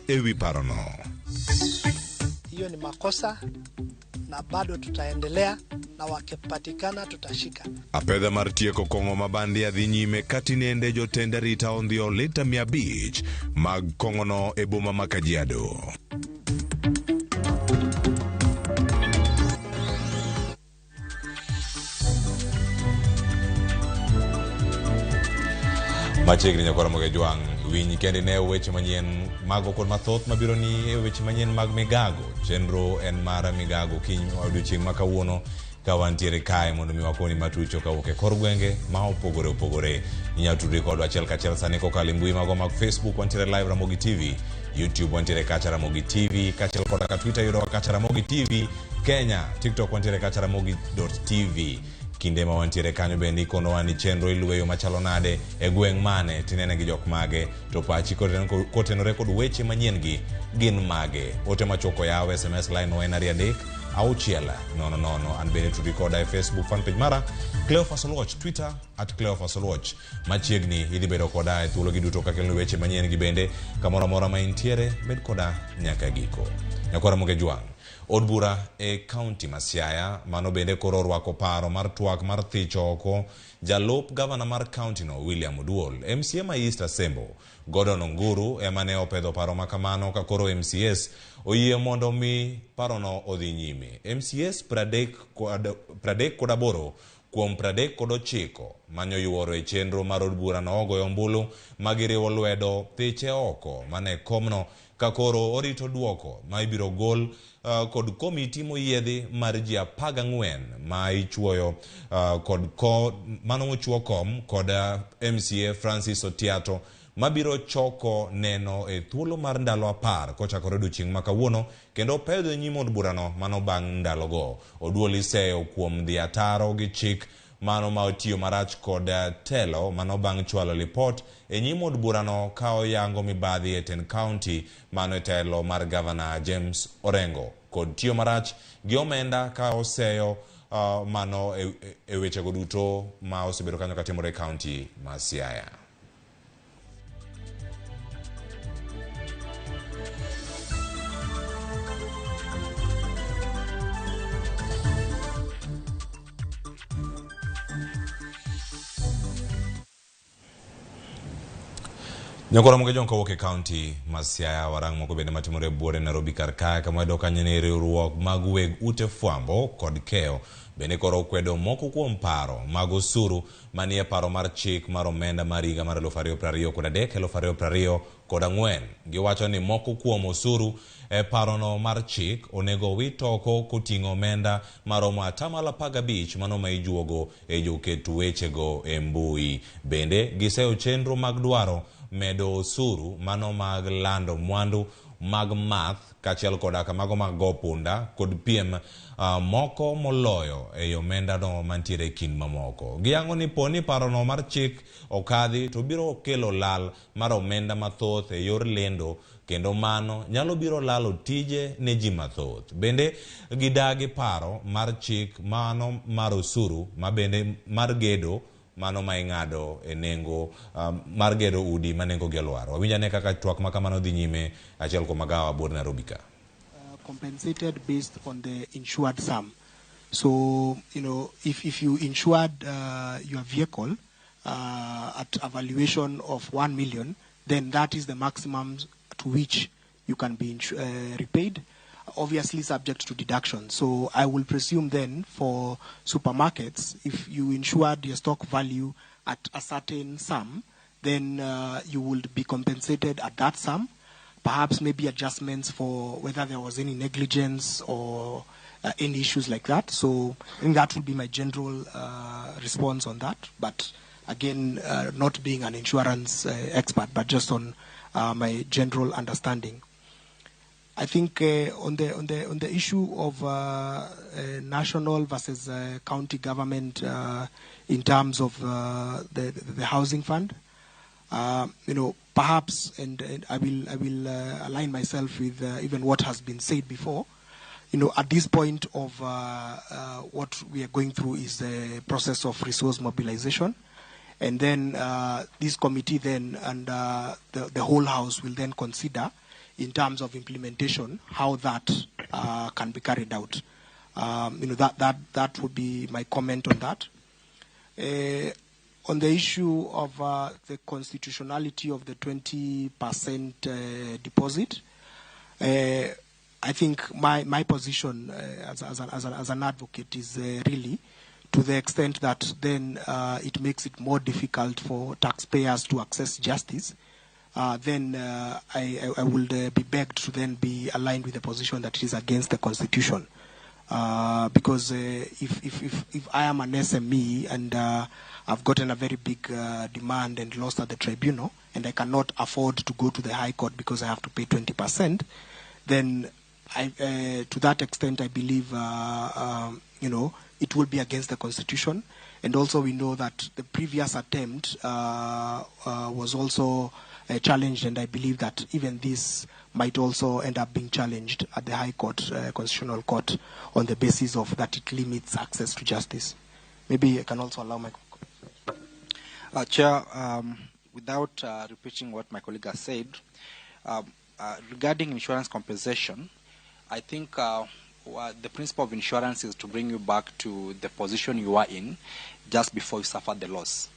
E wi parono. Hiyo ni makosa na bado tutaendelea na wakipatikana tutashika. Apedha mar tieko kong'o mabandia dhi nyime katinende jotend arita ondhiyo lita 500 mag kong'ono e boma ma Kajiado. Machiegni nyakwara Moge Jwang' winj kendo ine weche manyien mago kod mathoth mabiro ni e weche manyien mag migago. Chenro en mar migago kiny odiochieng' ma kawuono ka wantiere kae mondo mi wakoni matucho kawuok e kor gwenge ma opogore opogore. Inyalo tudri kodwa achiel kachiel sani kokalo e mbui magwa mag Facebook, wantiere live Ramogi TV, YouTube wantiere kacha Ramogi TV, kaachiel koda ka Twitter yudowa kacha Ramogi TV Kenya, TikTok wantiere kacha Ramogi.tv. Kinde ma wantiere kanyo bende ikonowa ni chenro iluwe yo machalo nade e gweng' mane tinene gi jok mage to pachi kotenore kod weche manyien gi gin mage. Ote machuok oyaw, SMS line wa en 23600. An bende tudi koda e Facebook fanpage mara Cleophas Oluoch, Twitter @CleophasOluoch. Machiegni idhi bedo koda e thuolo gi duto kakeloni weche manyien gi bende kamoro amora ma intiere bed koda nyaka giko. Nyakwara Moge Jwang'. Od bura e kaunti ma Siaya mano bende koro orwako paro mar twak mar thicho oko jalup gavana mar kaunti no William Oduol. MCA ma East Asembo Gordon Onguru ema ne opedho paro ma kamano ka koro MCAs oyie mondo mi parono odhi nyime. MCAs 38 kuom 39 manyoyuoro e chenro mar od bura no ogoyo ombulu ma giriwo lwedo thiche oko mane komno ka koro orito duoko ma ibiro gol kod komiti moyiedhi mar ji 14 ma ichuoyo kod ko, mano mochuo kom kod MCA Francis Otiato mabiro choko neno e thuolo mar ndalo 10 kochakore odiochieng' ma kawuono kendo pedho e nyim od burano mano bang' ndalogo. Oduol iseyo kuom dhi ataro gi chik mano ma otiyo marach kod telo mano bang' chwalo lipot e nyim od burano ka oyango mibadhi e tend county mano e telo mar gavana James Orengo kod tiyo marach gi omenda ka oseyo mano e wechego duto ma osebedo kanyo katimore e county ma Siaya. Nyakora Moge Jong kawuok e county ma Siaya warang moko bende matimore e buore Nairobi kar kae kama wayudo kanyo ni riwruok mag weg ute fwambo kod keyo bende koro okwedo moko kuom paro mag osuru manie paro mar chik mar omenda mar higa mar 2023 2024. Giwacho ni moko kuom osuru e parono mar chik onego owit oko koting'o omenda maromo 15% mano ma ijuogo e joket wechego e mbui. Bende giseyo chenro mag dwaro medo osuru mano mag lando mwandu mag math kaachiel koda mago mag go punda kod piem moko moloyo ei omendano mantiere e kind mamoko. Giyango ni poni parono mar chik okadhi to biro kelo lal mar omenda mathoth e yor lendo kendo mano nyalo biro lalo tije ne ji mathoth. Bende gidagi paro mar chik mano mar osuru ma bende mar gedo mano ma ing'ado e nengo mar gero udi ma nengo gi olwar. Wawinj ane kaka twak ma kamano dhi nyime achiel kuom magawa buor Nairobi ka. Compensated based on the insured sum. So, if you insured your vehicle at a valuation of 1 million, then that is the maximum to which you can be repaid, obviously subject to deduction. So I will presume then for supermarkets, if you insured your stock value at a certain sum, then you would be compensated at that sum. Perhaps maybe adjustments for whether there was any negligence or any issues like that. So I think that would be my general response on that. But again, not being an insurance expert, but just on my general understanding. I think on the issue of national versus county government in terms of the housing fund, perhaps, and I will align myself with even what has been said before. At this point of what we are going through is the process of resource mobilization. And then this committee then and the whole House will then consider in terms of implementation how that can be carried out. That would be my comment on that. On the issue of the constitutionality of the 20% deposit, I think my position as an advocate is really to the extent that then it makes it more difficult for taxpayers to access justice, then I would be begged to then be aligned with the position that it is against the Constitution. Because if I am an SME and I've gotten a very big demand and lost at the tribunal, and I cannot afford to go to the High Court because I have to pay 20%, then to that extent I believe it will be against the Constitution. And also we know that the previous attempt was also challenged, and I believe that even this might also end up being challenged at the High Court, Constitutional Court, on the basis of that it limits access to justice. Maybe I can also allow my... Chair, without repeating what my colleague has said, regarding insurance compensation, I think the principle of insurance is to bring you back to the position you are in just before you suffered the loss.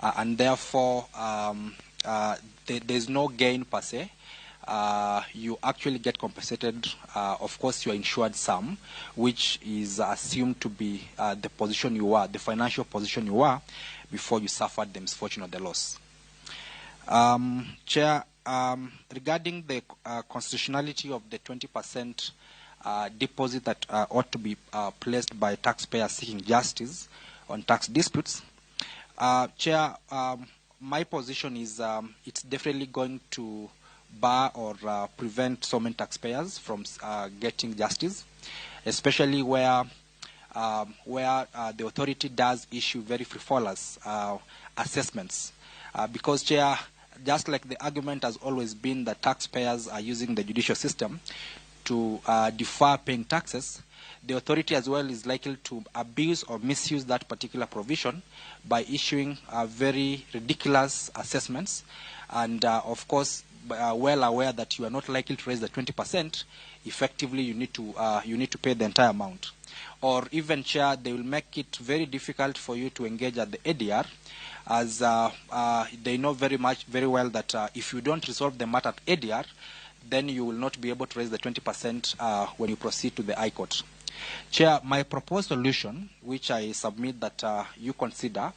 And therefore, there's no gain per se. You actually get compensated, of course, your insured sum, which is assumed to be the position you are, the financial position you are, before you suffered the misfortune or the loss. Chair, regarding the constitutionality of the 20% deposit that ought to be placed by taxpayers seeking justice on tax disputes, Chair, my position is it's definitely going to bar or prevent so many taxpayers from getting justice, especially where the authority does issue very frivolous assessments. Because, Chair, just like the argument has always been that taxpayers are using the judicial system to defer paying taxes, the authority as well is likely to abuse or misuse that particular provision by issuing very ridiculous assessments. And, of course, well aware that you are not likely to raise the 20%, effectively you need to pay the entire amount. Or even, Chair, they will make it very difficult for you to engage at the ADR, as they know very well that if you don't resolve the matter at ADR, then you will not be able to raise the 20% when you proceed to the High Court. Chair, my proposed solution, which I submit that you consider,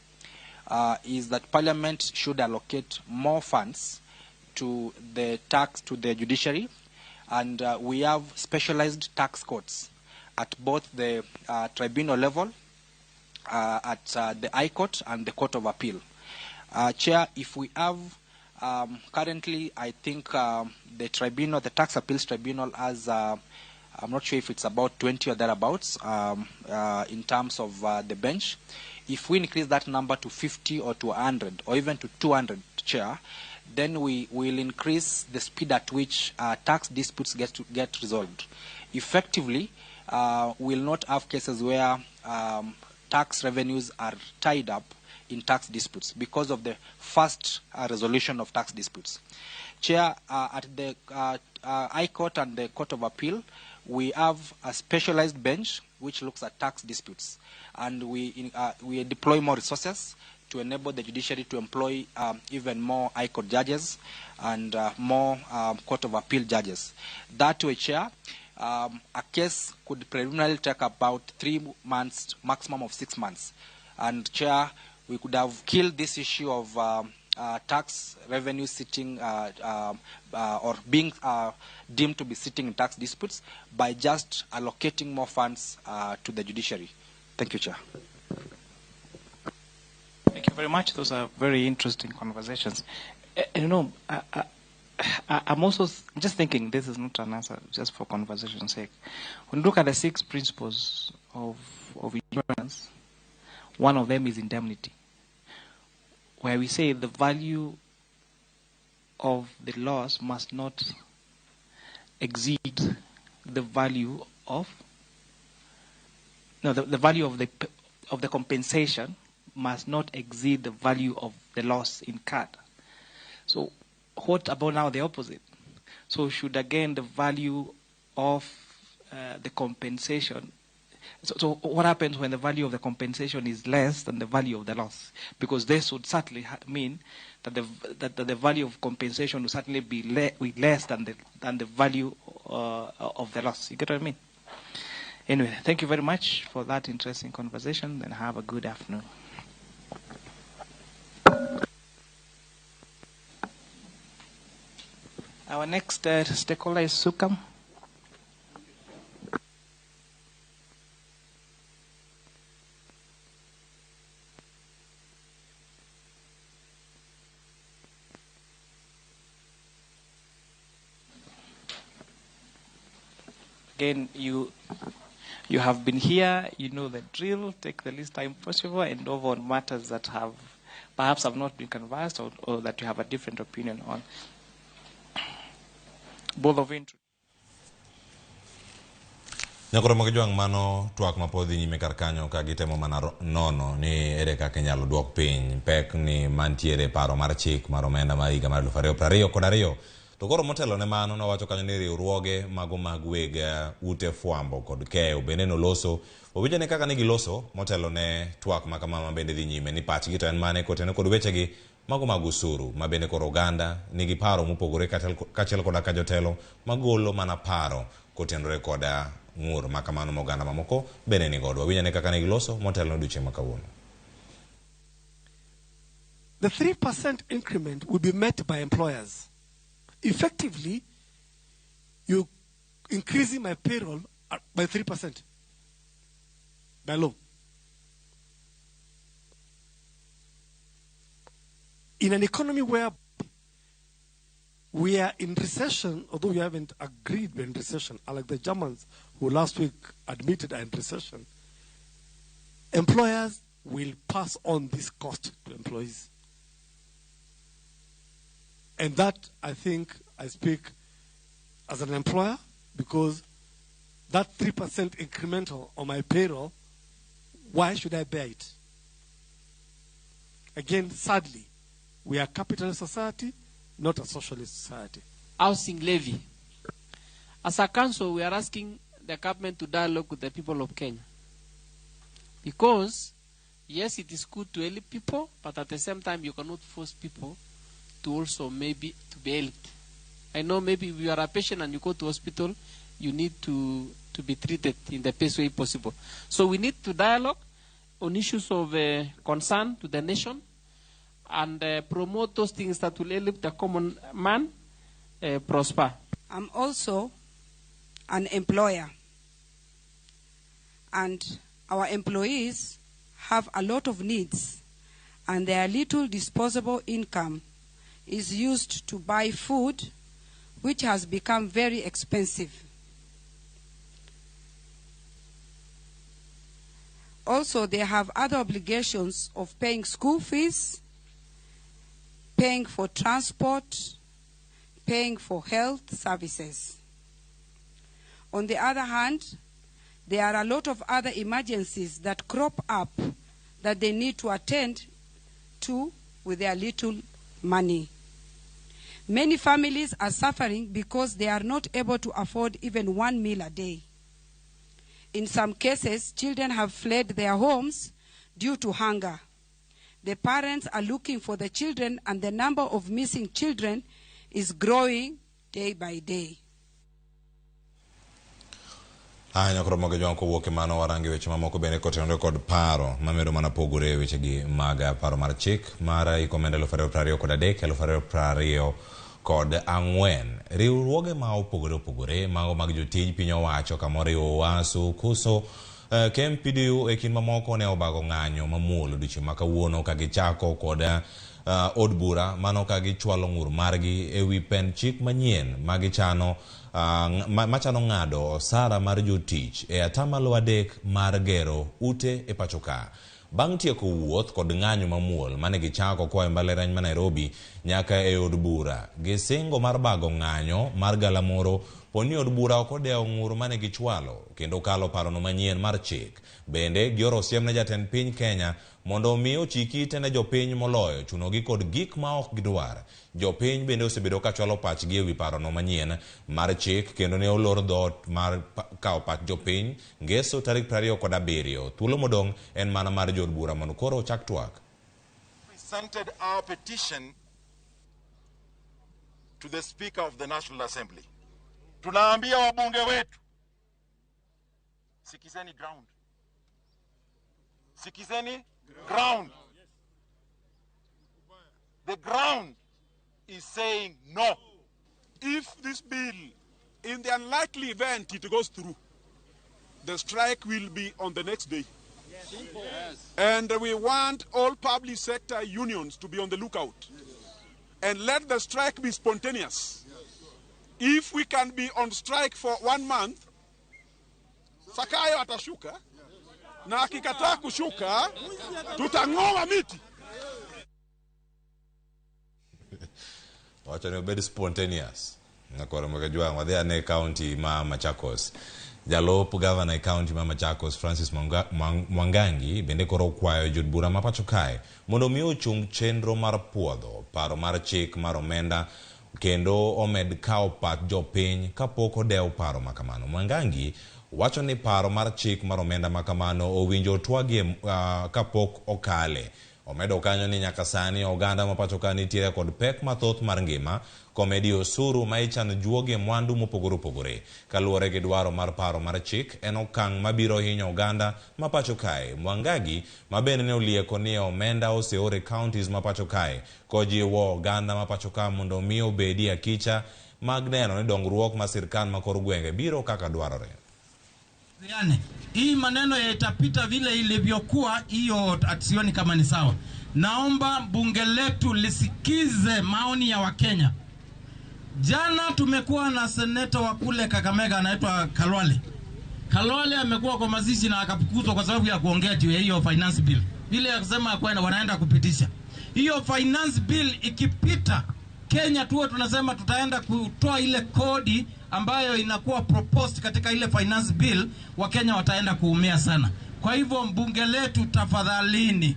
is that Parliament should allocate more funds to the tax, to the judiciary, and we have specialized tax courts at both the tribunal level, at the High Court and the Court of Appeal. Chair, if we have currently, I think the tribunal, the Tax Appeals Tribunal has, I'm not sure if it's about 20 or thereabouts in terms of the bench. If we increase that number to 50 or to 100 or even to 200, Chair, then we will increase the speed at which tax disputes get resolved. Effectively, we'll not have cases where tax revenues are tied up in tax disputes because of the fast resolution of tax disputes. Chair, at the High Court and the Court of Appeal, we have a specialized bench which looks at tax disputes, and we deploy more resources to enable the judiciary to employ even more High Court judges and more Court of Appeal judges. That way, Chair, a case could preliminarily take about 3 months, maximum of 6 months. And, Chair, we could have killed this issue of tax revenue sitting or being deemed to be sitting in tax disputes by just allocating more funds to the judiciary. Thank you, Chair. Thank you very much. Those are very interesting conversations. You know, I'm also just thinking this is not an answer just for conversation's sake. When you look at the 6 principles of insurance, one of them is indemnity, where we say the value of the loss must not exceed the value of the value of the compensation must not exceed the value of the loss incurred. So what about now the opposite? So should again the value of the compensation, so what happens when the value of the compensation is less than the value of the loss? Because this would certainly mean that the value of compensation will certainly be less than the value of the loss. You get what I mean? Anyway, thank you very much for that interesting conversation, and have a good afternoon. Our next stakeholder is Sukam. Again, you have been here, you know the drill. Take the least time possible and over on matters that have perhaps have not been conversed or that you have a different opinion on. Both of you. Nyakoro mag mano twak mapod dhi nyime kar kanyo ka gitemo mana nono ni ere kaka inyalo duok piny pek ni mantiere paro mar chik mar omenda mar higa mar 2022. To koro motelo ne mano nowacho kanyo ni riwruoge mago mag weg ute fwambo kod keyo bende noloso. Owinjo ne kaka ne giloso motelo ne twak ma kama ma bende dhi nyime ni pachgi to en mane koteno kod wechegi mago mag usuru ma bende koro oganda nigi paro mopogore kaachiel koda ka jotelo magolo mana paro kotenore koda ng'ur ma kamano ma oganda mamoko bende ni godo. Wawinjo ne kaka ne giloso motelo ne odiochieng' ma kawuono. The 3% increment will be met by employers. Effectively, you're increasing my payroll by 3% by law. In an economy where we are in recession, although we haven't agreed we're in recession, unlike the Germans who last week admitted are in recession, employers will pass on this cost to employees. And that, I think, I speak as an employer, because that 3% incremental on my payroll, why should I bear it? Again, sadly, we are a capitalist society, not a socialist society. Housing levy. As a council, we are asking the government to dialogue with the people of Kenya. Because, yes, it is good to help people, but at the same time, you cannot force people to also maybe to be helped. I know maybe if you are a patient and you go to hospital, you need to be treated in the best way possible. So we need to dialogue on issues of concern to the nation and promote those things that will help the common man prosper. I'm also an employer, and our employees have a lot of needs, and their little disposable income is used to buy food, which has become very expensive. Also, they have other obligations of paying school fees, paying for transport, paying for health services. On the other hand, there are a lot of other emergencies that crop up that they need to attend to with their little money. Many families are suffering because they are not able to afford even one meal a day. In some cases, children have fled their homes due to hunger. The parents are looking for the children, and the number of missing children is growing day by day. Aya nyakoro moge jwango kowuok e mano warangi weche mamoko bende kotenore kod paro mamedo mana pogore wechegi mag paro mar chik mar hik omenda 2023 2024. Riwruoge ma opogore opogore mago mag jotij piny owacho kamoriwo UASU, KUSO, KMPDU e kind mamoko ne obago ng'anyo mamuol odiochieng' ma kawuono ka gichako kod od bura mano ka gichwalo ng'ur margi ewi pend chik manyien ma gichano machano ng'ado osara mar jotich e atamalo 3 mar gero ute e pacho ka. Bang' tieko wuoth kod ng'anyo mamuol mane gichako koa e mbalariany ma Nairobi nyaka e od bura, gisingo mar bago ng'anyo mar galamoro poni od bura ok odewo ng'ur mane gichwalo kendo kalo parono manyien mar chik. Bende gioro siem ne jatend piny Kenya mondo omi ochik ite ne jopiny moloyo chunogi kod gik ma ok gidwar. Jopiny bende osebedo ka chwalo pachgi ewi parono manyien mar chik kendo ne olor dhoot mar kawo pach jopiny ngeso tarik 27. Thuolo modong' en mana mar jood bura mondo koro ochak twak. Presented our petition to the Speaker of the National Assembly. Tunaambia wabunge wetu, sikizeni ground. Sikizeni ground. The ground is saying no. If this bill, in the unlikely event it goes through, the strike will be on the next day. Yes. And we want all public sector unions to be on the lookout. Yes. And let the strike be spontaneous. Yes. If we can be on strike for 1 month, Sakayo atashuka, na akikataa kushuka, tutang'oa miti. Wacho ni obed spontaneous. Nakoro mwakajua wadhi ane county ma Machakos. Jalup gavana e county ma Machakos Francis Mwangangi bende koro okwayo jood bura ma pacho kae mondo mi ochung chenro mar puodho paro mar chik mar omenda kendo omed kawo pach jopiny kapok odew paro makamano. Mwangangi wacho ni paro mar chik mar omenda makamano owinjo otwagie kapok okale. Omedo kanyo ni nyaka sani oganda ma pacho ka nitiere kod pek mathoth mar ngima komedi osuru ma ichano juogie mwandu mopogore opogore. Kaluwore gi dwaro mar paro mar chik en okang' mabiro hinyo oganda ma pacho kae. Mwangangi ma bende ne olieko ni omenda oseor e counties ma pacho kae kojiwo oganda ma pacho ka mondo mi obedi akicha mag neno ni dongruok ma sirkal ma kor gwenge biro kaka dwarore. Yani, hii maneno yatapita vile ilivyokuwa, hiyo sioni kama ni sawa. Naomba bunge letu lisikize maoni ya Wakenya. Jana tumekuwa na seneta wa kule Kakamega anaitwa Kalwale. Kalwale amekuwa kwa mazishi na akafukuzwa kwa sababu ya kuongea juu ya hiyo finance bill. Vile ya kusema kwa wanaenda kupitisha. Hiyo finance bill ikipita Kenya tuwe tunasema tutaenda kutoa ile kodi ambayo inakuwa proposed katika ile finance bill, Wakenya wataenda kuumia sana. Kwa hivyo mbunge letu tafadhalini,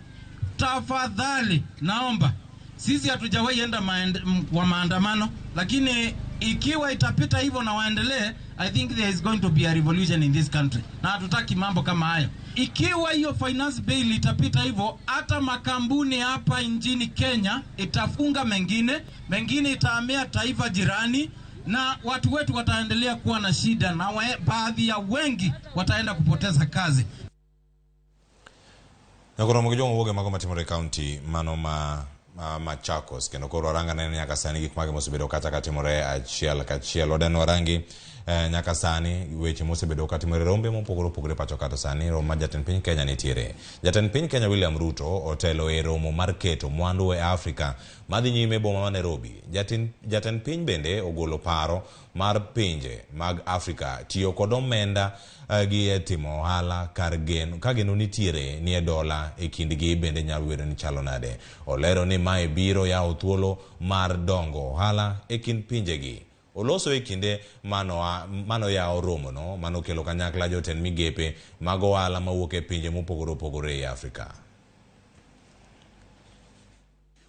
tafadhali naomba, sisi hatujawahi enda kwa maandamano, lakini ikiwa itapita hivyo na waendelee, I think there is going to be a revolution in this country. Na hatutaki mambo kama hayo. Ikiwa hiyo finance bill itapita hivyo, hata makampuni hapa nchini Kenya itafunga mengine, mengine itahamia taifa jirani, na watu wetu wataendelea kuwa na shida, na baadhi ya wengi wataenda kupoteza kazi. Na kuna mmoja woge mago matimore county mano ma Machakos kendo koro waranga nene nyaka sani gik mage mosebedo kata katimore achiel kachiel. Oden warangi nyaka sani weche mosebedo katimore rombe mopogore opogore pacho kata sani romo mar jatend piny Kenya nitiere. Jatend piny Kenya William Ruto otelo e romo mar keto mwandu e Afrika madhi nyime boma ma Nairobi. Jatend piny bende ogolo paro mar pinje mag Afrika tiyo kod omenda gi e timo ohala kar geno ka geno nitiere ni e dola e kindgi bende nyalo bedo ni chalo nade. Olero ni mae biro yawo thuolo mar dongo ohala e kind pinjegi. Oloso e kinde mano yawo romono mano kelo kanyakla jotend migepe mag ohala mawuok e pinje mopogore opogore e Afrika.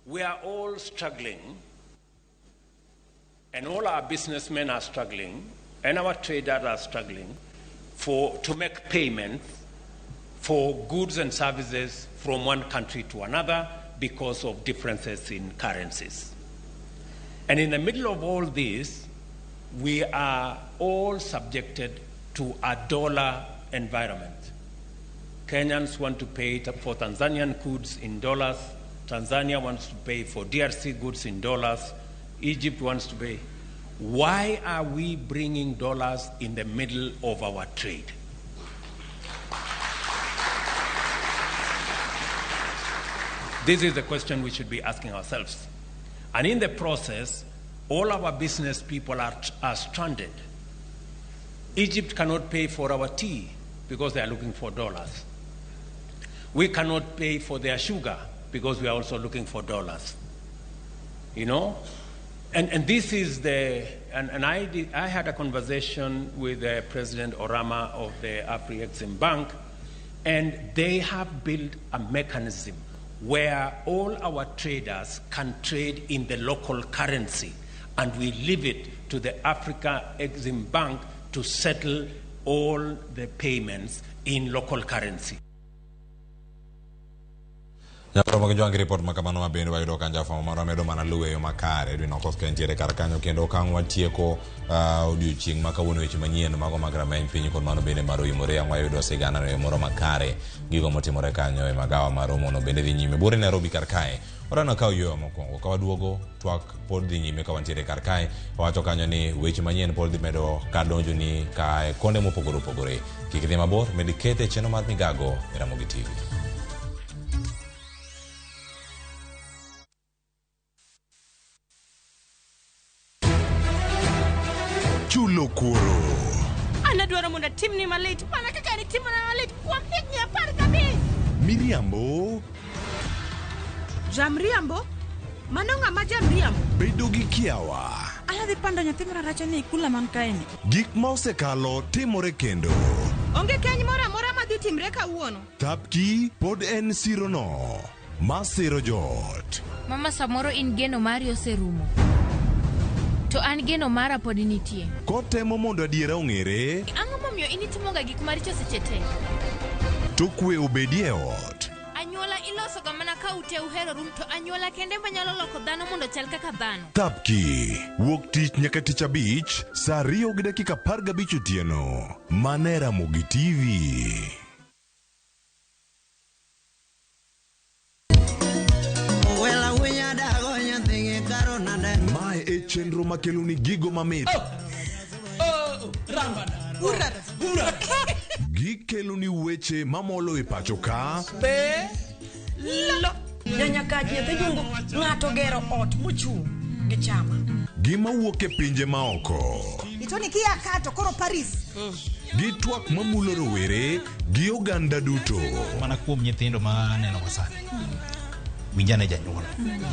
We are all struggling, and all our businessmen are struggling, and our traders are struggling to make payments for goods and services from one country to another because of differences in currencies. And in the middle of all this, we are all subjected to a dollar environment. Kenyans want to pay for Tanzanian goods in dollars. Tanzania wants to pay for DRC goods in dollars. Egypt wants to pay. Why are we bringing dollars in the middle of our trade? This is the question we should be asking ourselves. And in the process, all our business people are stranded. Egypt cannot pay for our tea because they are looking for dollars. We cannot pay for their sugar because we are also looking for dollars. You know? And this is the, and I had a conversation with President Orama of the Afri-Exim Bank, And they have built a mechanism where all our traders can trade in the local currency, and we leave it to the Africa Exim Bank to settle all the payments in local currency. Nyakoro mag jwang' ripot ma kamano ma bende wayudo ka jafwambo marwa medo mana luwo e yo makare. Edwin Okoth ka entiere kar kanyo kendo okang' watieko odiochieng' ma kawuono weche manyien mago mag rameny piny kod mano bende mar oimore ang' wayudo sigana no e moro makare gigo motimore kanyo e magawa mar romono bende dhi nyime. Buore Nairobi kar kae orano kaw yueyo mokwongo ka waduogo twak pod dhi nyime ka wantiere kar kae wawacho kanyo ni weche manyien pod dhi medo ka donjoni kae konde mopogore opogore. Kik idhi mabor, med kete e chenro mar Migago e Ramogi TV. Chulo kuoro. An adwaro mondo atimni malit mana kaka nitimona malit kuom higni 15. Miriambo. Jamriambo? Mano ng'ama jamriambo? Bedo gi kiawa. An adhi pando nyathi mararacha ni e kula man kae ni. Gik ma osekalo timore kendo. Onge keny moro amora madhi timre kawuono. Thapki pod en sirono ma siro joot. Mama samoro in geno mari oserumo. To an geno mara pod nitie. Kotemo mondo adiera ong'ere. Ang'o momiyo in itimoga gik maricho seche te? To kwe obedie e ot. Anyuola ilosoga mana ka ute uheroru to anyuola kende manyalo loko dhano mondo chal kaka dhano. Thapki wuok tich nyaka tich abich saa 2:15 otieno. Mana e Ramogi TV. Mae e chenro makeloni gigo mamit. Gikeloni weche mamolo e pacho ka. Nyanyakach nyathi jungu ng'ato gero ot mochung' gi chama. Gima wuok e pinje maoko. Itoni kia kato koro Paris. Gi twak mamulo rowere gi oganda duto. Mana kuom nyithindo ma aneno ga sani. Winjane janyuol.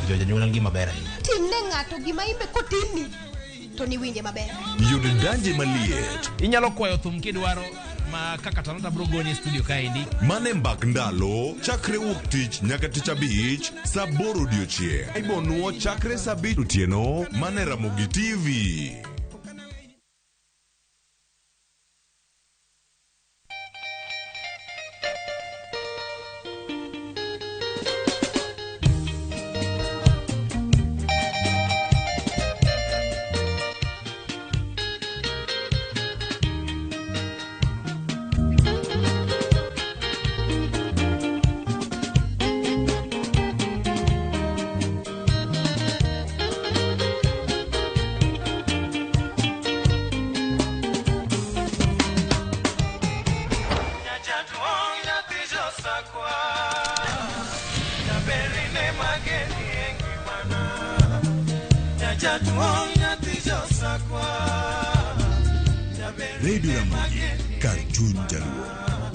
Jo janyuol en gima ber ahinya. Timne ng'ato gima imbe kotimni to niwinje maber. Yud danje maliet. Inyalo kwayo thum kidwaro ma kaka Talanta bro goni e studio kaendi. Mane mbak ndalo chakre wuok tich nyaka tich abich saa 8 odiochieng'. Ibonuo chakre saa 5 otieno mane Ramogi TV. Radio Ramogi, kar chuny Jaluo.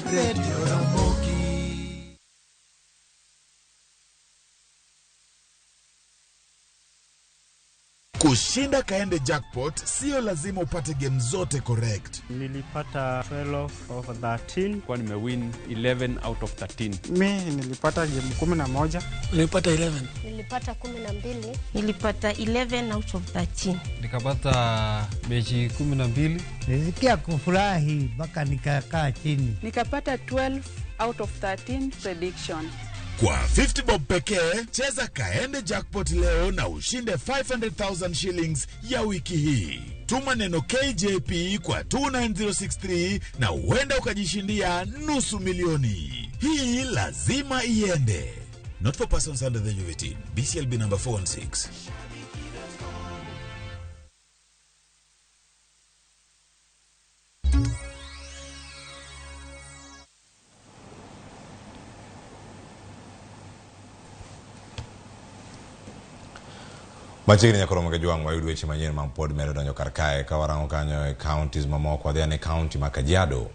Radio Ramogi. Kushinda Kaende Jackpot sio lazima upate game zote correct. Nilipata 12 over 13. Kwa nimewin 11 out of 13. Mi nilipata game 11. Nilipata 11. Nilipata 12. Nilipata 11 out of 13. Nikapata mechi 12. Nilisikia kufurahi mpaka nikakaa chini. Nikapata 12 out of 13 prediction. Kwa 50 bob pekee, cheza Kaende Jackpot leo na ushinde 500,000 shillings ya wiki hii. Tuma neno KJP kwa 29063 na huenda ukajishindia 500,000. Hii lazima iende. Not for persons under the age of 18. BCLB number 416. Machiegni nyaka romo gi jwang' wayud weche manyien ma pod medo donjo kar kae ka warango kanyo e counties mamoko wadhi ane county ma Kajiado.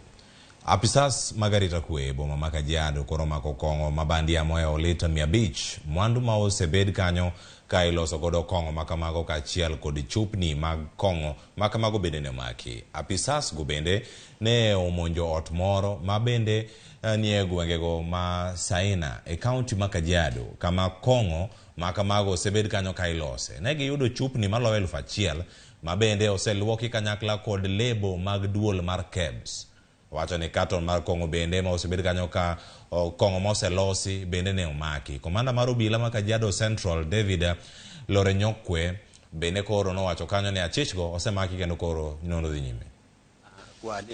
Apisas mag arita kwe e boma ma Kajiado koro omako kong'o ma bandia mohewo lita 500 mwandu ma osebed kanyo ka iloso godo kong'o makamago kaachiel kod chupni mag kong'o makamago bende ne omaki. Apisas go bende ne omonjo ot moro ma bende nie gwengego ma Saina e kaunti ma Kajiado kama kong'o makamago osebed kanyo ka ilose. Ne giyudo chupni maloyo 1000 ma bende oseluoki kanyakla kod lebo mag duol mar KEBS. Wacho ni katon mar kong'o bende ma osebed kanyo ka kong'o ma oselosi bende ne omaki. Komanda mar obila ma Kajiado Central David Lorenyokwe bende koro nowacho kanyo ni achichgo osemaki kendo koro nonro dhi nyime.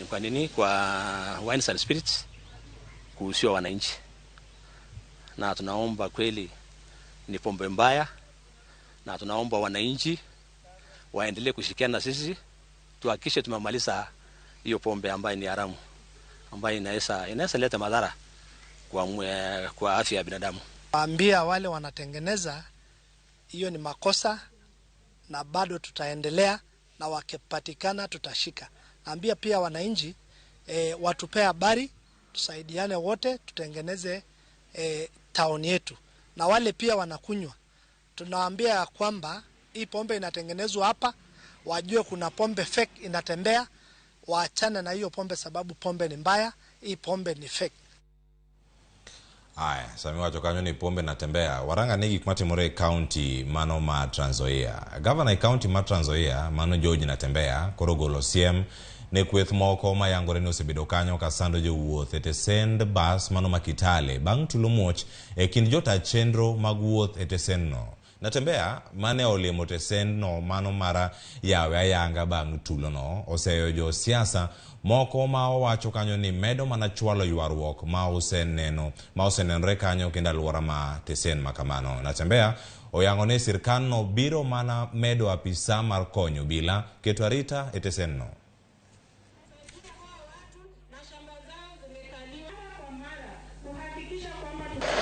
Kwa nini? Kwa wines and spirits kuhusiwa wananchi, na tunaomba kweli ni pombe mbaya, na tunaomba wananchi waendelee kushirikiana na sisi tuhakikishe tumemaliza hiyo pombe ambayo ni haramu, ambayo inaweza leta madhara kwa afya ya binadamu. Waambia wale wanatengeneza hiyo ni makosa, na bado tutaendelea, na wakipatikana tutashika. Naambia pia wananchi watupe habari, tusaidiane wote tutengeneze town yetu. Na wale pia wanakunywa, tunawaambia kwamba hii pombe inatengenezwa hapa, wajue kuna pombe fake inatembea, waachane na hiyo pombe sababu pombe ni mbaya, hii pombe ni fake. Aya, sami wacho kanyo ni pombe natembea. Waranga ni gik matimore e county mano ma Trans Nzoia. Governor e county ma Trans Nzoia mano George Natembeya koro golo siem ne kweth moko mayangore ni osebedo kanyo ka sando jowuoth e tesend bas mano ma Kitale bang' tulo muoch e kind jota chenro mag wuoth e tesendno. Natembeya mane olimo tesendno mano mara yawe ayanga bang' tulono oseyo josiasa moko ma owacho kanyo ni medo mana chwalo ywaruok ma osenenore kanyo kendo alwora ma tesen makamano. Natembeya oyango ni sirkal biro mana medo apisa mar konyo bila keto arita e tesenno.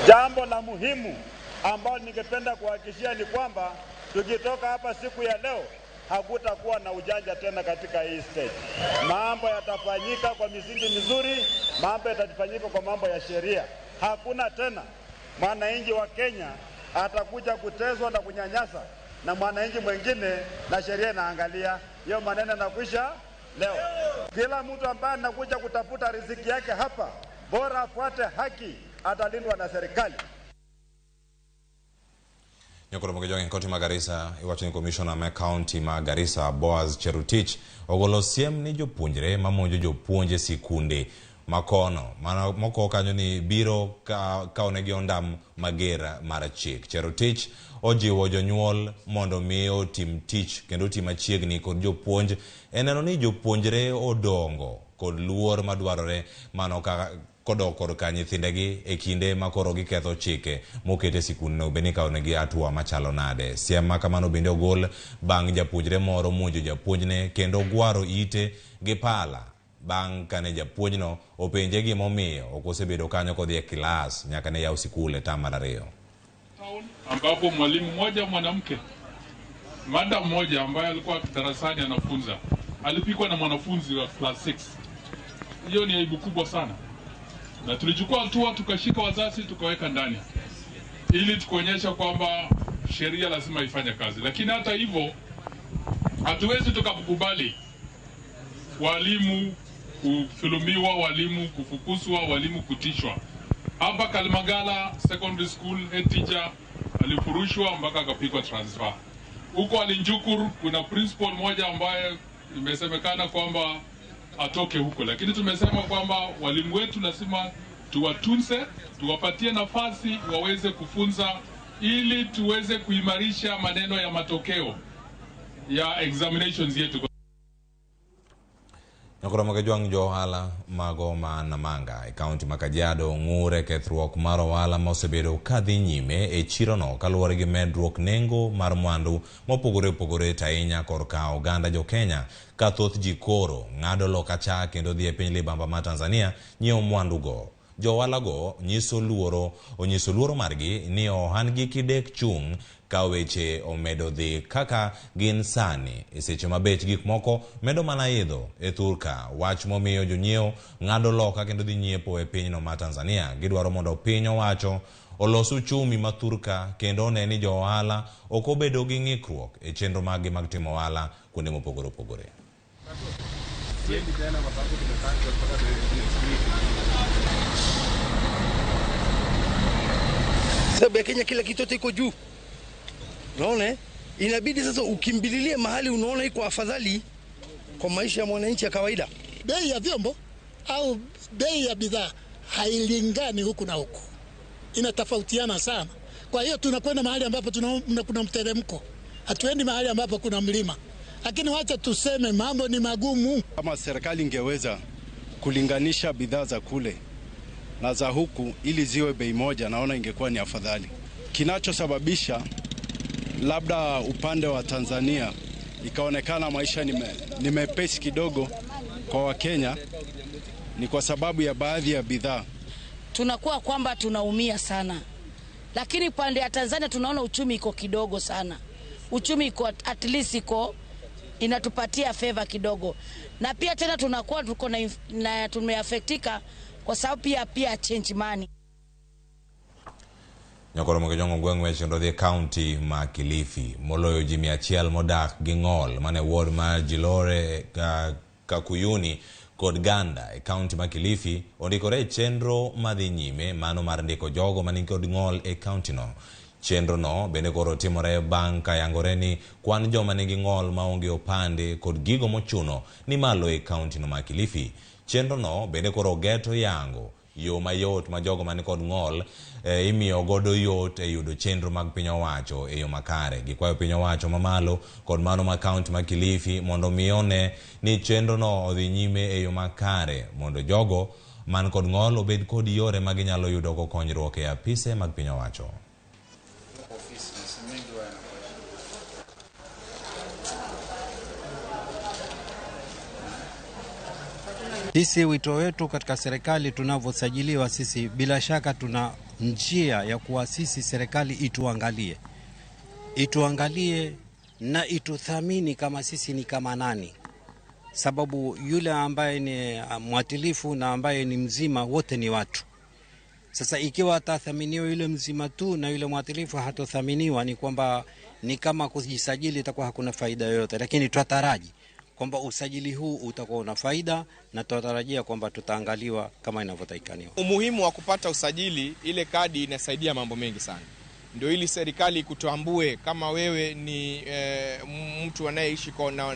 Jambo la muhimu ambalo ningependa kuhakikishia ni kwamba tukitoka hapa siku ya leo hakutakuwa na ujanja tena katika hii state. Mambo yatafanyika kwa misingi mizuri, mambo yatafanyika kwa mambo ya sheria. Hakuna tena mwananchi wa Kenya atakuja kuteswa na kunyanyasa na mwananchi mwingine, na sheria inaangalia. Hiyo maneno yanakwisha leo. Kila mtu ambaye anakuja kutafuta riziki yake hapa, bora afuate haki, atalindwa na serikali. Nyokoro mogejoge kaunti ma Garissa iwacho ni commissioner ma kaunti ma Garissa Boaz Cherutich ogolo siem ni jopuonjre mamonjo jopuonje sikunde makono mana moko kanyo ni biro kaonegi ondam mager mar chik. Cherutich ojiwo jonyuol mondo mi otim tich kendo otim machiegni kod jopuonj e neno ni jopuonjre odongo kod luor madwarore mano ka kodok korka nyithindegi e kinde ma koro giketho chike mokete sikundno bende ikaonegi hatua machalo nade. Siem ma kamano bende ogol bang' japuonjre moro monjo japuonjne kendo gwaro ite gi pala bang' kane japuonjno openje gimomiyo ok osebedo kanyo kodhi e kilas nyaka ne yaw sikul e tam mar 2. Ambapo mwalimu mmoja mwanamke, madam mmoja ambaye alikuwa darasani anafunza, alipikwa na mwanafunzi wa class 6. Hiyo ni aibu kubwa sana. Na tulichukua hatua, tukashika wazazi tukaweka ndani ili tukuonyesha kwamba sheria lazima ifanye kazi. Lakini hata hivyo hatuwezi tukakubali walimu kudhulumiwa, walimu kufukuzwa, walimu kutishwa. Hapa Kalimagala Secondary School head teacher alifurushwa mpaka akapigwa transfer. Huko Alinjukur kuna principal mmoja ambaye imesemekana kwamba atoke huko, lakini tumesema kwamba walimu wetu lazima tuwatunze, tuwapatie nafasi waweze kufunza ili tuweze kuimarisha maneno ya matokeo ya examinations yetu. Nyokoro magajwang' jo ohala mago ma Namanga e kaunti ma Kajiado ng'ure kethruok mar ohala ma osebedo kadhi nyime e chirono kaluwore gi medruok nengo mar mwandu mopogore opogore to ahinya korka oganda jo Kenya ka thoth ji koro ng'ado loka cha kendo dhi e piny libamba ma Tanzania nyiewo mwandugo. Johala-go nyiso luoro onyiso luoro margi ni ohandgi kidek chung' ka weche omedo dhi kaka gin sani e seche ma bech gik moko medo mana idho e thurka wach momiyo jonyiewo ng'ado loka kendo dhi nyiepo e pinyno ma Tanzania. Gidwaro mondo piny owacho olos uchumi ma thurka kendo one ni jo ohala ok obedo gi ng'ikruok e chenro maggi mag timo ohala kuonde mopogore opogore. Sababu ya Kenya kila kitu yote iko juu, unaona, inabidi sasa ukimbililie mahali unaona iko afadhali kwa maisha ya mwananchi ya kawaida. Bei ya vyombo au bei ya bidhaa hailingani huku na huku, inatofautiana sana. Kwa hiyo tunakwenda mahali ambapo tunaona kuna mteremko, hatuendi mahali ambapo kuna mlima. Lakini wacha tuseme mambo ni magumu. Kama serikali ingeweza kulinganisha bidhaa za kule na za huku ili ziwe bei moja, naona ingekuwa ni afadhali. Kinachosababisha labda upande wa Tanzania ikaonekana maisha ni mepesi kidogo kwa Wakenya ni kwa sababu ya baadhi ya bidhaa. Tunakuwa kwamba tunaumia sana, lakini pande ya Tanzania tunaona uchumi iko kidogo sana. Uchumi iko at least iko inatupatia favor kidogo, na pia tena tunakuwa tuko na tumeafektika kwa sababu pia change money. Nyakoro Mogejongo gweng' weche kendo dhi e kaunti ma Kilifi. Moloyo ji 100 modak gi ng'ol mane ward mar Jilore, Kakuyuni kod Ganda e kaunti ma Kilifi ondikore e chenro madhi nyime mano mar ndiko jogo manikod ng'ol e kaunti no. Chenro no bende koro timore bang' ka yangore ni kwan joma nigi ng'ol maonge opande kod gigo mochuno ni malo e kaunti no ma Kilifi. Chenro no bende koro geto yango yo mayot ma jogo man kod ng'ol imiyo godo yot e yudo chenro mag piny owacho e yo makare. Gikwayo piny owacho mamalo kod mano ma kaunti ma Kilifi mondo mi one ni chenro no odhi nyime e yo makare mondo jogo man kod ng'ol obed kod yore ma ginyalo yudo go konyruok e apise mag piny owacho. Sisi wito wetu katika serikali tunavyosajiliwa sisi, bila shaka tuna njia ya kuasisi serikali ituangalie. Ituangalie na ituthamini kama sisi ni kama nani. Sababu yule ambaye ni mwatilifu na ambaye ni mzima wote ni watu. Sasa ikiwa atathaminiwa yule mzima tu na yule mwatilifu hatothaminiwa, ni kwamba ni kama kujisajili itakuwa hakuna faida yoyote. Lakini tutataraji kwamba usajili huu utakuwa una faida na tunatarajia kwamba tutaangaliwa kama inavyotakikaniwa. Umuhimu wa kupata usajili, ile kadi inasaidia mambo mengi sana. Ndio ili serikali kutambue kama wewe ni mtu anayeishi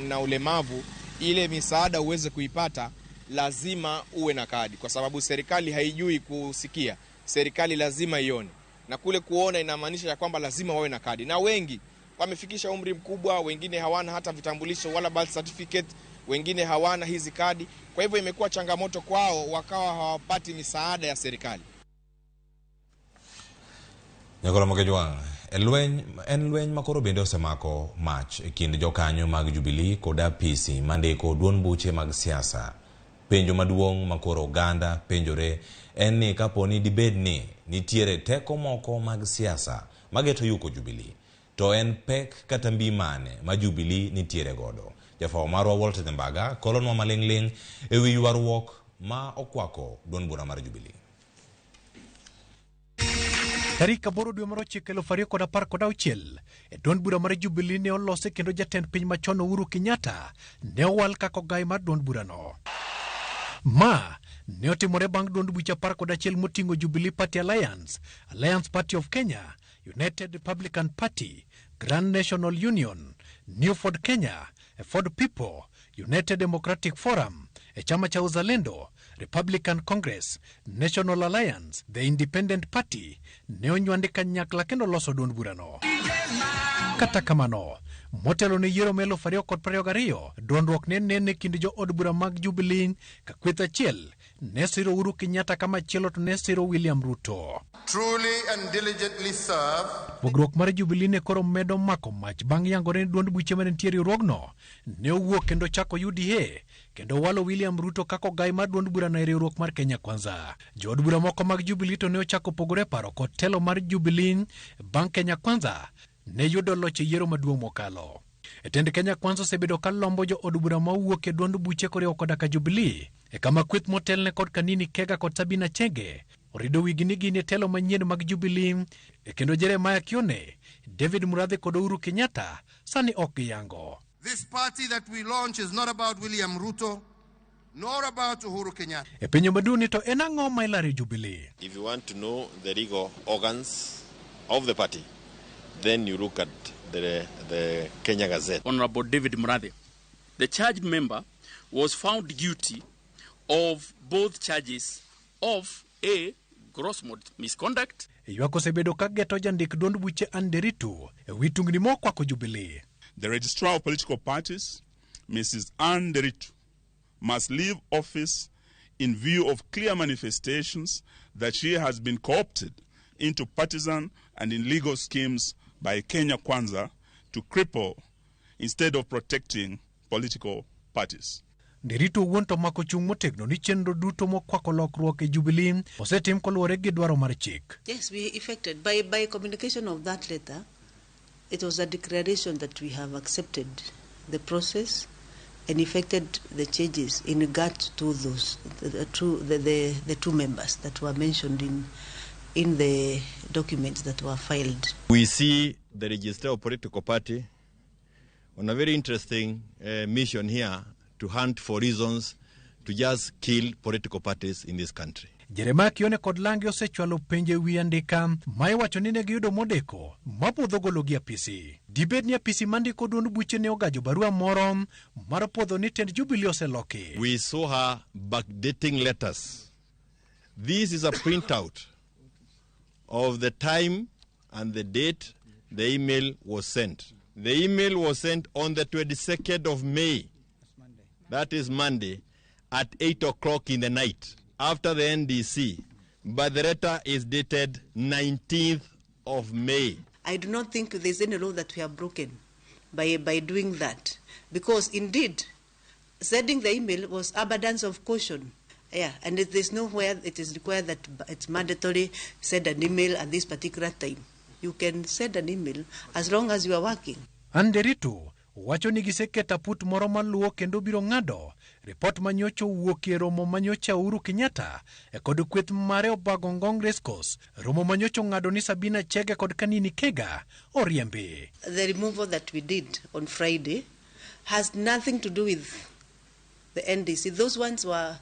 na ulemavu, ile misaada uweze kuipata lazima uwe na kadi, kwa sababu serikali haijui kusikia, serikali lazima ione. Na kule kuona inamaanisha ya kwamba lazima wawe na kadi. Na wengi wamefikisha umri mkubwa, wengine hawana hata vitambulisho wala birth certificate, wengine hawana hizi kadi. Kwa hivyo imekuwa changamoto kwao, wakawa hawapati misaada ya serikali. Nyakoro Mokejwang', en lweny makoro bende osemako mach e kind jokanyo mag Jubilee kod apisi mandiko duond buche mag siasa. Penjo maduong' makoro oganda penjore en ni kaponi dibed ni nitiere teko moko mag siasa mageto yuko Jubilee, to en pek kata mbi mane ma Jubilee nitiere godo. Jafwambo marwa Walter Thembaga kolonwa maling'ling' ewi ywaruok ma okwako duond bura mar Jubilee. Tarik 8 dwe mar 9 2016 e duond bura mar Jubilee ne olose kendo jatend piny machon Uhuru Kenyatta ne owal kaka ogai mar duond burano. Ma ne otimore bang' duond buche 11 moting'o Jubilee Party Alliance, Alliance Party of Kenya, United Republican Party, Grand National Union, New Ford Kenya, Ford People, United Democratic Forum, Chama cha Uzalendo, Republican Congress, National Alliance, The Independent Party ne onywande kanyakla kendo loso duond burano. Kata kamano, Motelo ne yiero ma 2022, dondruok ne nene e kind jo od bura mag Jubilee ka kweth achiel ne siro Uhuru Kenyatta ka machielo to ne siro William Ruto. Truly and diligently serve. Pogruok mar Jubilee ne koro medo mako mach bang' yangore ni duond buche mane nitie e riwruogno ne owuok kendo chako UDA kendo walo William Ruto kaka ogai mar duond burano e riwruok mar Kenya Kwanza. Jood bura moko mag Jubilee to ne ochako pogore paro kod telo mar Jubilee bang' Kenya Kwanza ne yudo loch e yiero maduong' mokalo. Tend Kenya Kwanza osebedo ka lombo jo od bura ma owuok e duond buche koriwo koda ka Jubilee e kama kweth motelne kod Kanini Kega kod Sabina Chege orido wigi ni gin e telo manyien mag Jubilee e kendo Jeremiah Kione, David Murathe kod Uhuru Kenyatta sani ok giyango. This party that we launch is not about William Ruto, nor about Uhuru Kenyatta. E piny maduong' ni to en ang'o ma ilaro e Jubilee? If you want to know the legal organs of the party, then you look at the Kenya Gazette. Honorable David Murathe, the charged member, was found guilty of both charges of A, gross misconduct. Ywak osebedo ka geto jandik duond buche Anne Nderitu e wi tungni mokwako Jubilee. The registrar of political parties, Mrs. Anne Nderitu, must leave office in view of clear manifestations that she has been co-opted into partisan and illegal schemes by Kenya Kwanza to cripple instead of protecting political parties. Nderitu owuon to omako chung' motegno ni chenro duto mokwako lokruok e Jubilee osetim koluwore gi dwaro mar chik. Yes, we effected. By communication of that letter, it was a declaration that we have accepted the process and effected the changes in regard to the two members that were mentioned in the documents that were filed. We see the registrar of political party on a very interesting mission here to hunt for reasons to just kill political parties in this country. Jeremiah Kione kod Lange osechwalo penjo e wi andika ma iwacho ni ne giyudo modeko mapuodho gologi apisi. Dibed ni apisi mandiko duond buche ne ogajo barua moro mar puodho ni tend Jubilee oseloki. We saw her backdating letters. This is a printout of the time and the date the email was sent. The email was sent on the 22nd of May. That is Monday, at 8 o'clock in the night, after the NDC. But the letter is dated 19th of May. I do not think there's any law that we have broken by doing that. Because indeed, sending the email was abundance of caution. Yeah, and there's nowhere it is required that it's mandatory send an email at this particular time. You can send an email as long as you are working. Nderitu wacho ni giseketo aput moro maluwo kendo biro ng'ado ripot manyocha owuok e romo manyocha Uhuru Kenyatta e kod kweth mare Obago Ngong Racecourse. Romo manyocha ong'ado ni Sabina Chege kod Kanini Kega oriembi. The removal that we did on Friday has nothing to do with the NDC. Those ones were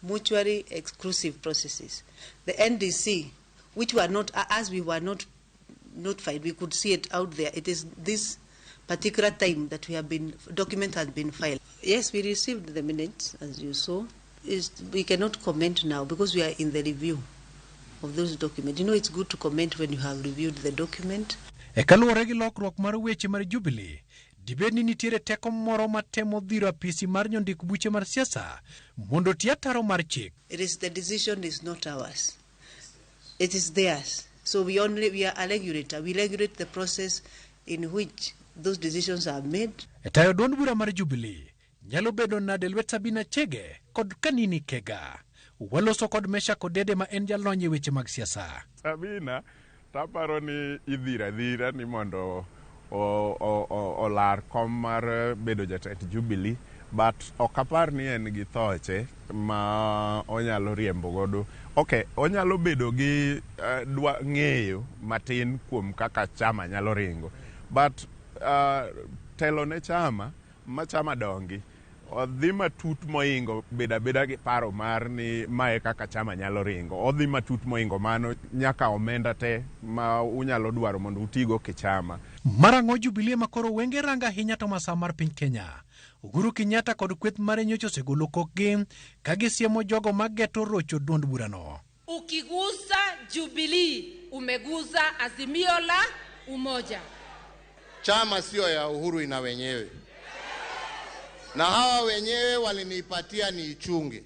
mutually exclusive processes. The NDC, which were not, as we were not notified, we could see it out there. It is this particular time that we have been, document has been filed. Yes, we received the minutes, as you saw. We cannot comment now because we are in the review of those documents. You know, it's good to comment when you have reviewed the document. E kaluwore gi lokruok mar weche mar Jubilee, dibed ni nitiere teko moro matemo dhiro apisi mar nyondik buche mar siasa mondo ti ataro mar chik. It is the decision is not ours. It is theirs. So we are a regulator. We regulate the process in which those decisions are made. E tayo duond bura mar Jubilee nyalo bedo nade lwet Sabina Chege kod Kanini Kega. Waloso kod Mesha Kodede ma en jalony e weche mag siasa. Sabina taparo ni idhira dhira ni mondo olar kom mar bedo jatend Jubilee, but ok apar ni en gi thoche ma onyalo riembo godo. Okay, onyalo bedo gi ng'eyo matin kuom kaka chama nyalo ringo, but telo ne chama ma chama dongi odhi matut moingo beda beda gi paro mar ni mae kaka chama nyalo ringo. Odhi matut moingo mano nyaka omenda te ma unyalo dwaro mondo utigo kichama. Marang'o Jubilee ma koro wenge ranga ahinya to masaa mar piny Kenya. Uhuru Kenyatta kod kweth mare nyocha osegolo kokgi ka gisiemo jogo mageto rocho duond burano. Ukigusa Jubilee umegusa Azimio la Umoja. Chama sio ya Uhuru, ina wenyewe, na hawa wenyewe walinipatia niichunge.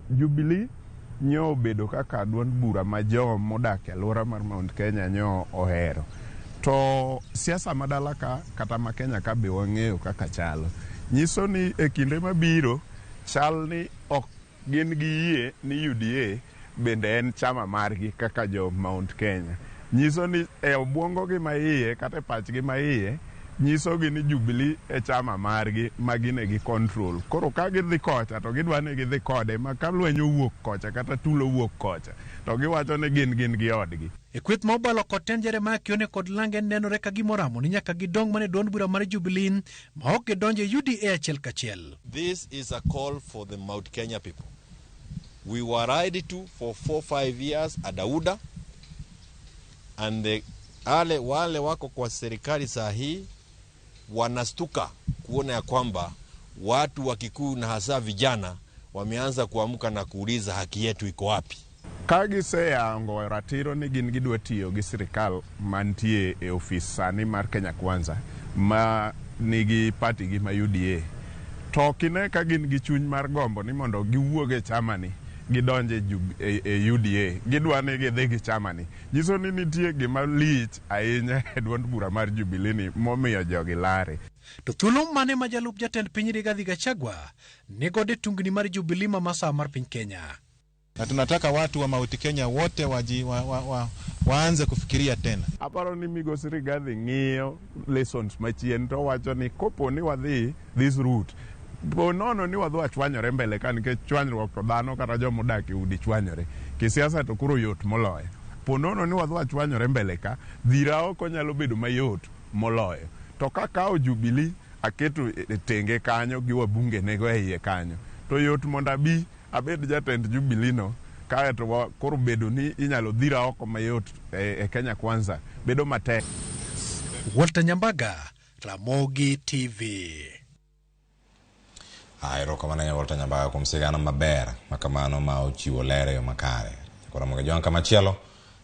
Jubilee nyo obedo kaka duond bura ma jo modak e alwora mar Mount Kenya nyo ohero. To siasa ma dala ka kata ma Kenya ka be wang'eyo kaka chalo. Nyiso ni e kinde mabiro chal ni ok gin gi yie ni UDA bende en chama margi kaka jo Mount Kenya. Nyiso ni e obwongo gi maiye kata e pachgi maiye nyisogi ni Jubilee e chama margi ma gin e gi control. Koro ka gidhi kocha to gidwa ni gidhi kode ma ka lweny owuok kocha kata tulo owuok kocha to giwacho ni gin gin gi odgi. E kweth ma obalo kod tend Jeremiah Kioni kod Lange nenore ka gima oramo ni nyaka gidong mana e duond bura mar Jubilee ma ok gidonjo e UDA achiel kachiel. This is a call for the Mount Kenya people. We were lied to for 4-5 years at Dauda, and the wale wako kwa serikali saa hii wanastuka kuona ya kwamba watu wa Kikuyu na hasa vijana wameanza kuamka na kuuliza haki yetu iko wapi. Ka giseyango ratiro ni gin gidwa tiyo gi sirikal mantie e ofis sani mar Kenya Kwanza ma nigi party gi ma UDA, to ok ine ka gin gi chuny mar gombo ni mondo giwuog e chamani gidonje e UDA, gidwa ni gidhi gi chamani. Nyiso ni nitie gima lich ahinya e duond bura mar Jubilee ni momiyo jogi lare. To thuolo mane ma jalup jatend piny Rigathi Gachagua nigodo e tungni mar Jubilee ma masawa mar piny Kenya? Na tunataka watu wa Mount Kenya wote waanze kufikiria tena. Aparo ni migosi Rigathi ng'iyo lessons machien to wacho ni kopo ni wadhi this route, po nono ni wadhi wachwanyore mbele ka, nikech chwanyruok to dhano kata joma odak e udi chwanyore. Kisiasa to koro yot moloyo. Po nono ni wadhi wachwanyore mbele ka, dhira oko nyalo bedo mayot moloyo. To kakawo Jubilee aketo e tenge kanyo gi wabunge nego e iye kanyo, to yot mondo abi abed jatend Jubilee no, kaeto koro bedo ni inyalo dhira oko mayot e Kenya Kwanza bedo matek. Walter Nyambaga, Ramogi TV. Erokamano ahinya Walter Nyambaga kuom sigana maber makamano ma ochiwo ler e yo makare. Koro Ramogi Jwang' kamachielo,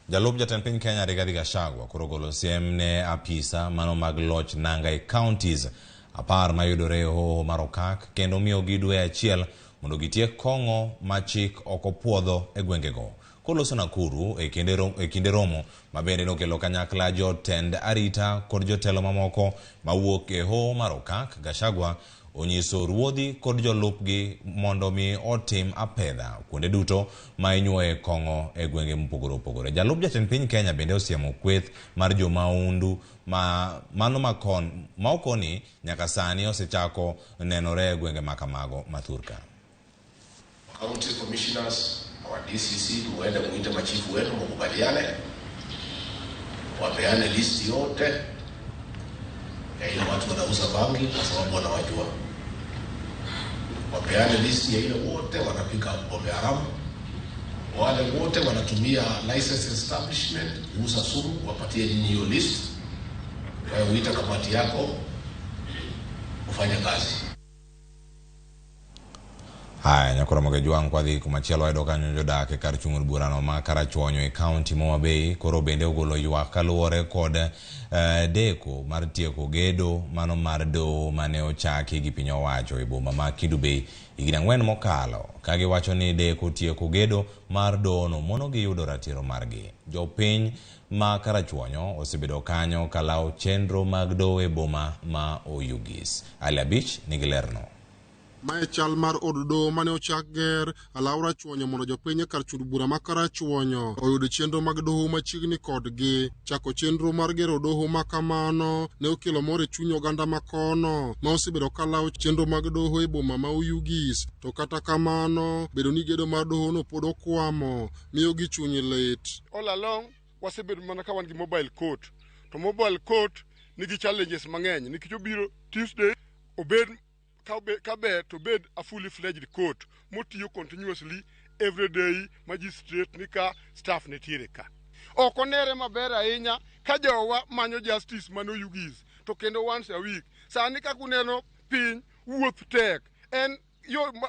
jalup jatend piny Kenya Rigathi Gachagua koro ogolo siem ne apisa mano mag loch nanga e counties 10 mayudore e hoho mar Okak kendo miyogi dwe achiel mondo gitiek kong'o ma chik ok opuodho e gwengego. Koloso Nakuru e kinde romo ma bende nokelo kanyakla jotend arita kod jotelo mamoko mawuok e hoho mar Okak, Gachagua onyiso ruodhi kod jolupgi mondo mi otim apedha kuonde duto ma inyuoye kong'o e gwenge mopogore opogore. Jalup jatend piny Kenya bende osiemo kweth mar jomaundu ma mano ma okoni nyaka sani osechako nenore e gwenge makamago mathurka. County commissioners, our DCC, muende muite machifu wenu mukubaliane, wapeane list yote ya ile watu wanauza bangi kwa sababu wanawajua. Wapeane list ya ile wote wanapika pombe haramu, wale wote wanatumia license establishment kuuza sumu, wapatie nyinyi hiyo list. Wewe uita kamati yako ufanye kazi. Haya, nyakoro Ramogi Jwang' kwadhi kumachielo wayudo kanyo jodak e kar chung' od burano ma Karachuonyo e kaunti ma Homa Bay koro bende ogolo ywak kaluwore kod deko mar tieko gedo mano mar doho mane ochaki gi piny owacho e boma ma Kendu Bay higni 4 mokalo, ka giwacho ni deko tieko gedo mar dohono mono giyudo ratiro margi. Jopiny ma Karachuonyo osebedo kanyo kalawo chenro mag doho e boma ma Oyugis. Ali Abich nigi lerno. Mae chal mar od doho mane ochak ger alaw Rachuonyo mondo jopiny e kar chud bura ma Karachuonyo oyud chenro mag doho machiegni kodgi. Chako chenro mar gero doho ma kamano ne okelo mor e chuny oganda makono ma osebedo kalawo chenro mag doho e boma ma Oyugis. To kata kamano, bedo ni gedo mar dohono pod okwamo miyo gi chuny lit. All along wasebedo mana ka wan gi mobile court, to mobile court nigi challenges mang'eny nikech obiro Tuesday obed ka ber to bed a fully fledged court motiyo continuously every day, magistrate ni ka, staff nitiere ka. Ok onere maber ahinya ka jowa manyo justice mano Oyugis to kendo once a week. Sani kaka uneno piny wuoth tek, en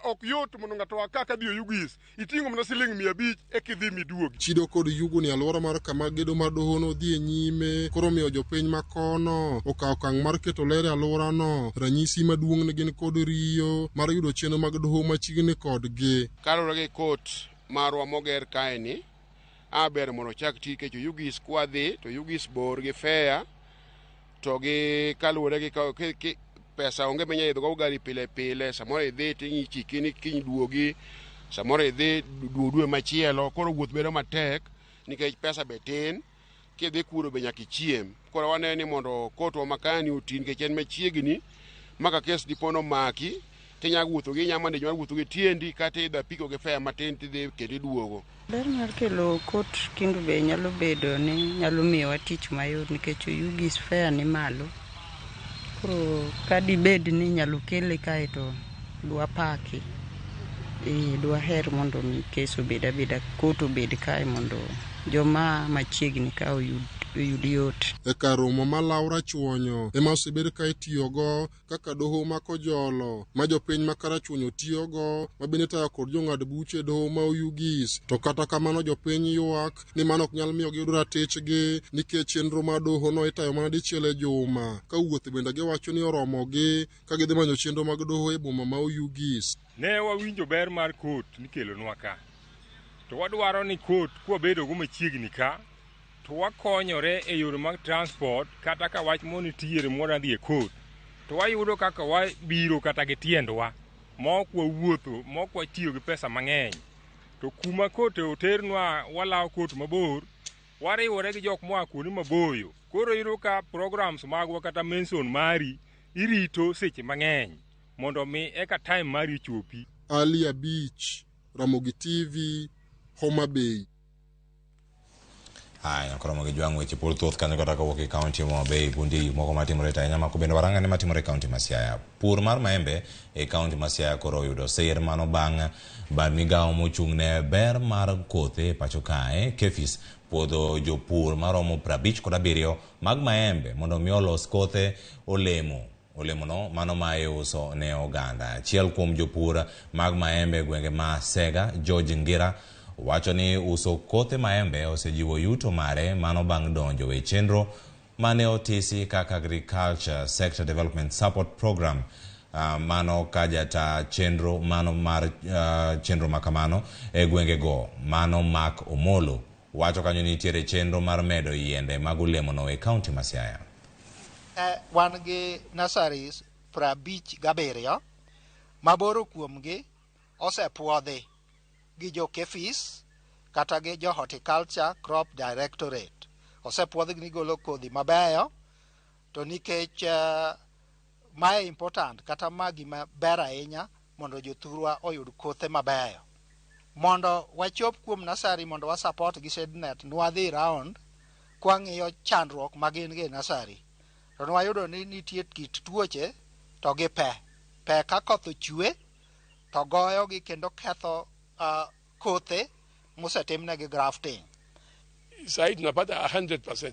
ok yot mondo ng'ato oa ka kadhi Oyugis, iting'o mana siling 500 eka idhi miduogi. Chido kod yugo ni alwora mar kama gedo mar dohono dhi e nyime koro miyo jopiny makono okawo okang' mar keto ler e alworano. Ranyisi maduong' ne gin kod riyo mar yudo chenro mag doho machiegni kodgi. Kaluwore gi kot marwa moger kaeni, a ber mondo ochak ti nikech Oyugis kwadhi to Oyugis bor gi feya to gi kaluwore gi pesa onge minyalo idho go gari pile pile, samoro idhi ting'ichiki ni kiny duogi, samoro idhi dwe machielo, koro wuoth bedo matek nikech pesa be tin, kidhi kuro be nyaka ichiem. Koro waneno ni mondo kotwa makani oti nikech en machiegni, maka kes dipo nomaki tinyalo wuotho gi inya manage mar wuotho gi tiendi kata idho apiko gi fare matin tidhi kendo iduogo. Ber mar kelo kot Kendu Bay nyalo bedo ni nyalo miyowa tich mayot nikech Oyugis fare ni malo. Koro kadibed ni inyalo kele kae to dwapaki. Dwaher mondo mi kes obed abeda, kot obed kae mondo joma machiegni ka oyud yot. E kar romo ma Laura Chuonyo ema osebed ka itiyogo kaka doho ma Kojolo ma jopiny ma Karachuonyo tiyogo ma bende itayo kod jong'ad buche e doho ma Oyugis. To kata kamano jopiny ywak ni mano ok nyal miyo giyud ratichgi nikech chenro mar dohono itayo mana dichiel e juma ka wuoth bende giwacho ni oromogi ka gidhi manyo chenro mag doho e boma ma Oyugis. Ne wawinjo ber mar kot nikelonwa ka, to wadwaro ni kot kwabedogo machiegni ka to wakonyore e yore mag transport, kata ka wach moro nitiere mwadwa dhi e kot to wayudo kaka wabiro kata gi tiendwa ma ok wawuotho, ma ok watiyo gi pesa mang'eny. To kuma kot oternwa walawo kot mabor, wariwore gi jok moa kuonde maboyo. Koro iyudo ka programs magwa kata mention mari irito seche mang'eny mondo mi eka time mari ochopi. Ali Abich, Ramogi TV, Homa Bay. Haya, koro mogi jwang' weche pod thoth kanyo kata kowuok e kaunti ma Homa Bay, kuonde moko matimore to ahinya mako bende warang'ane matimore e kaunti ma Siaya. Pur mar maembe e kaunti ma Siaya koro oyudo sir mano bang' bad migawo mochung' ne ber mar kothe e pacho kae, KEPHIS, puodho jopur maromo 57 mag maembe mondo mi olos kothe olemo. Olemono mano ma iuso ne oganda. Achiel kuom jopur mag maembe e gwenge ma Sega, George Ngira, wacho ni uso kothe maembe osejiwo yuto mare mano bang' donjo e chenro mane otisi kaka Agriculture Sector Development Support Program. Mano ka jata chenro mano mar chenro makamano e gwengego mano Mark Omolo wacho kanyo ni nitiere chenro mar medo yiende mag olemono e kaunti ma Siaya. Wan gi nurseries 57, maboro kuomgi osepuodhi gi jo KEPHIS kata gi jo Horticulture Crop Directorate. Osepuodhgi ni golo kodhi mabeyo, to nikech mae important kata ma gima ber ahinya mondo jothurwa oyud kothe mabeyo. Mondo wachop kuom nursery mondo wa support gi shade net, nwadhi round kwang'iyo chandruok ma gin go e nursery. To nwayudo ni nitie kit tuoche to gi pe. Pe ka koth ochwe to goyogi kendo ketho kothe mosetimnegi grafting. Sasa tunapata 100%.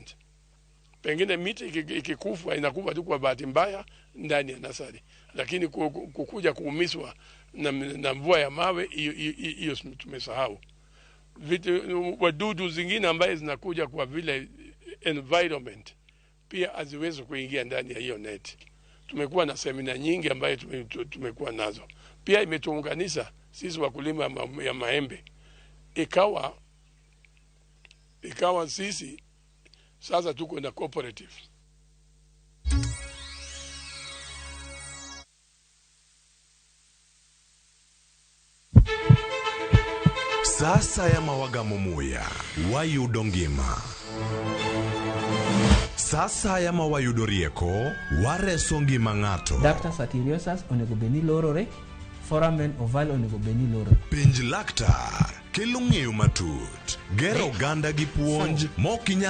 Pengine miti ikikufa inakufa tu kwa bahati mbaya ndani ya nasari, lakini kukuja kuumizwa na mvua ya mawe hiyo tumesahau. Vitu wadudu zingine ambaye zinakuja kwa vile environment pia haziwezi kuingia ndani ya hiyo net. Tumekuwa na semina nyingi ambaye tumekuwa nazo. Pia imetuunganisha sisi wakulima ya maembe. Ikawa sisi sasa tuko na cooperative. Sasa ya mawagamo muya wayudo ngima. Sasa ya mawayudo rieko wareso ngima ng'ato. Ductus arteriosus onego bed ni lorore, foramen ovale onego bed ni lorore. Penj laktar kelo ng'eyo matut, gero oganda gi puonj mok inyal